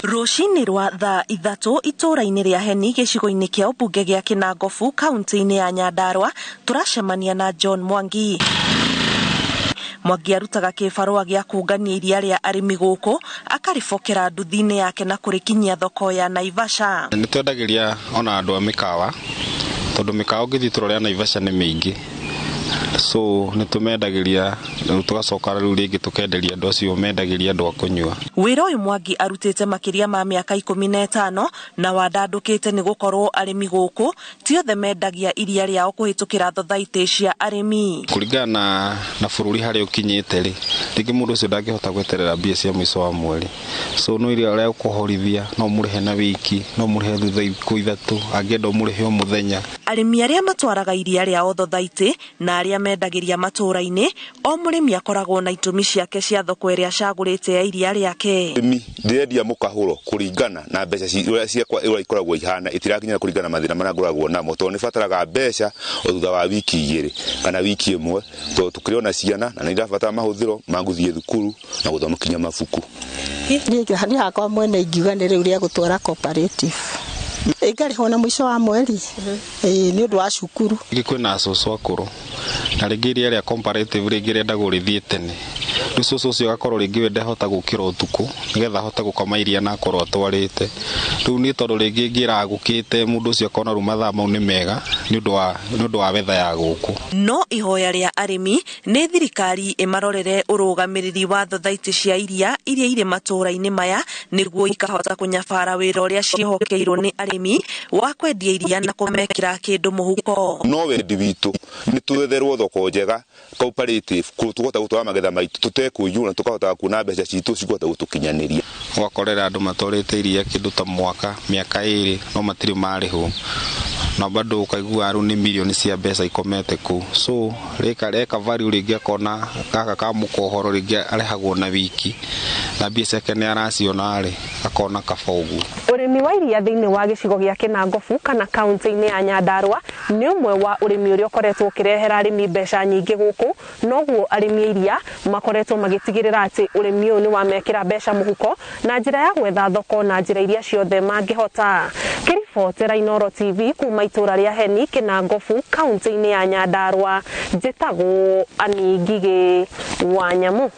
Rũcinĩ rwa thaa 3 itũũra-inĩ rĩa Heni, gĩcigo-inĩ kĩa ũmbunge gĩa Kĩnangobu, kaunti-inĩ ya Nyandarua, tũracemania na John Mwangi. Mwangi arutaga kĩbarũa gĩa kũngania iria rĩa arĩmi gũkũ, akarĩbokera nduthi-inĩ yake na kũrĩkinyia thoko ya Naivasha. Nĩ twendagĩria ona andũ a mĩkawa, tondũ mĩkawa ũngĩthiĩ itũũra rĩa Naivasha nĩ mĩingĩ, so nĩ tũmendagĩria. Rĩu tũgacoka rĩu rĩngĩ tũkenderia andũ acio mendagĩria andũ a kũnyua. Wĩra ũyũ Mwangi arutĩte makĩria ma mĩaka 15 na wandandũkĩte nĩ gũkorwo arĩmi gũkũ ti othe mendagia iria rĩao kũhĩtũkĩra thothaitĩ cia arĩmi. Kũringana na bũrũri harĩa ũkinyĩte rĩ, rĩngĩ mũndũ ũcio ndangĩhota gweterera mbia cia mũico wa mweri, so no iria ũrĩa ũkũhorithia no mũrĩhe na wiki, no mũrĩhe thutha thikũ 3, angĩenda ũmũrĩhe o mũthenya. Arĩmi arĩa matwaraga iria rĩao thothaitĩ na arĩa mendagĩria matũũra-inĩ, o mũrĩmi akoragwo na itũmi ciake cia thoko ĩrĩa acagũrĩte ya iria rĩake. Ũrĩmi ndĩrendia mũkahũro kũringana na mbeca ũrĩa ciakwa ũrĩa ikoragwo ihana, itirakinyĩra kũringana na mathĩna marĩa ngoragwo namo, tondũ nĩ bataraga mbeca o thutha wa wiki 2 kana wiki 1, tondũ tũkĩrĩ ona ciana na nĩ irabatara mahũthĩro ma gũthiĩ thukuru na gũthoma kinya mabuku. Niĩ hakwa mwene ingiuga nĩ rĩu rĩa gũtwara cooperative, ĩngarĩhwo na mũico wa mweri, ĩĩ, nĩ ũndũ wa cukuru. Rĩngĩ kwĩna acũcũ akũrũ, na rĩngĩ iria rĩa comparative rĩngĩ rĩendagwo rĩthiĩ tene. Rĩu cũcũ ũcio agakorwo rĩngĩ we ndahota gũkĩra ũtukũ nĩgetha ahote gũkama iria na akorwo atwarĩte. Rĩu nĩ tondũ rĩngĩ ĩngĩragũkĩte, mũndũ ũcio akona rĩu mathaa mau nĩ mega nĩ ũndũ wa wetha ya gũkũ. No ihoya rĩa arĩmi nĩ thirikari ĩmarorere ũrũgamĩrĩri wa thothaitĩ cia iria iria irĩ matũũra-inĩ maya, nĩguo ikahota kũnyabara wĩra ũrĩa ciĩhokeirwo nĩ arĩmi wa kwendia iria na kũmekĩra kĩndũ mũhuko. No wendi witũ nĩ twetherwo thoko njega cooperative, tũkahota gũtwara magetha maitũ tũtekũiywo na tũkahota kuona mbeca citũ cikũhota gũtũkinyanĩria. Ũgakorera andũ matwarĩte iria kĩndũ ta mwaka, mĩaka 2, no matirĩ marĩhwo, na bado ũkaigua rĩu nĩ mirioni cia mbeca ikomete kũu. So rĩka reka value, rĩngĩ akona gaka ka mũkohoro rĩngĩ arĩhagwo na wiki na mbia ciake nĩ araciona rĩ, akona kaba ũguo. Ũrĩmi wa iria thĩinĩ wa gĩcigo gĩa Kĩnangobu kana kaunti-inĩ ya Nyandarua nĩ ũmwe wa ũrĩmi ũrĩa ũkoretwo ũkĩrehera arĩmi mbeca nyingĩ gũkũ. Noguo arĩmi a iria makoretwo magĩtigĩrĩra atĩ ũrĩmi ũyũ nĩ wamekĩra mbeca mũhuko na njĩra ya gwetha thoko na njĩra iria ciothe mangĩhota. Kĩribotera Inooro TV kuma itũũra rĩa Heni, Kĩnangobu, kaunti-inĩ ya Nyandarua, njĩtagwo Ani Ngigĩ wa Nyamu.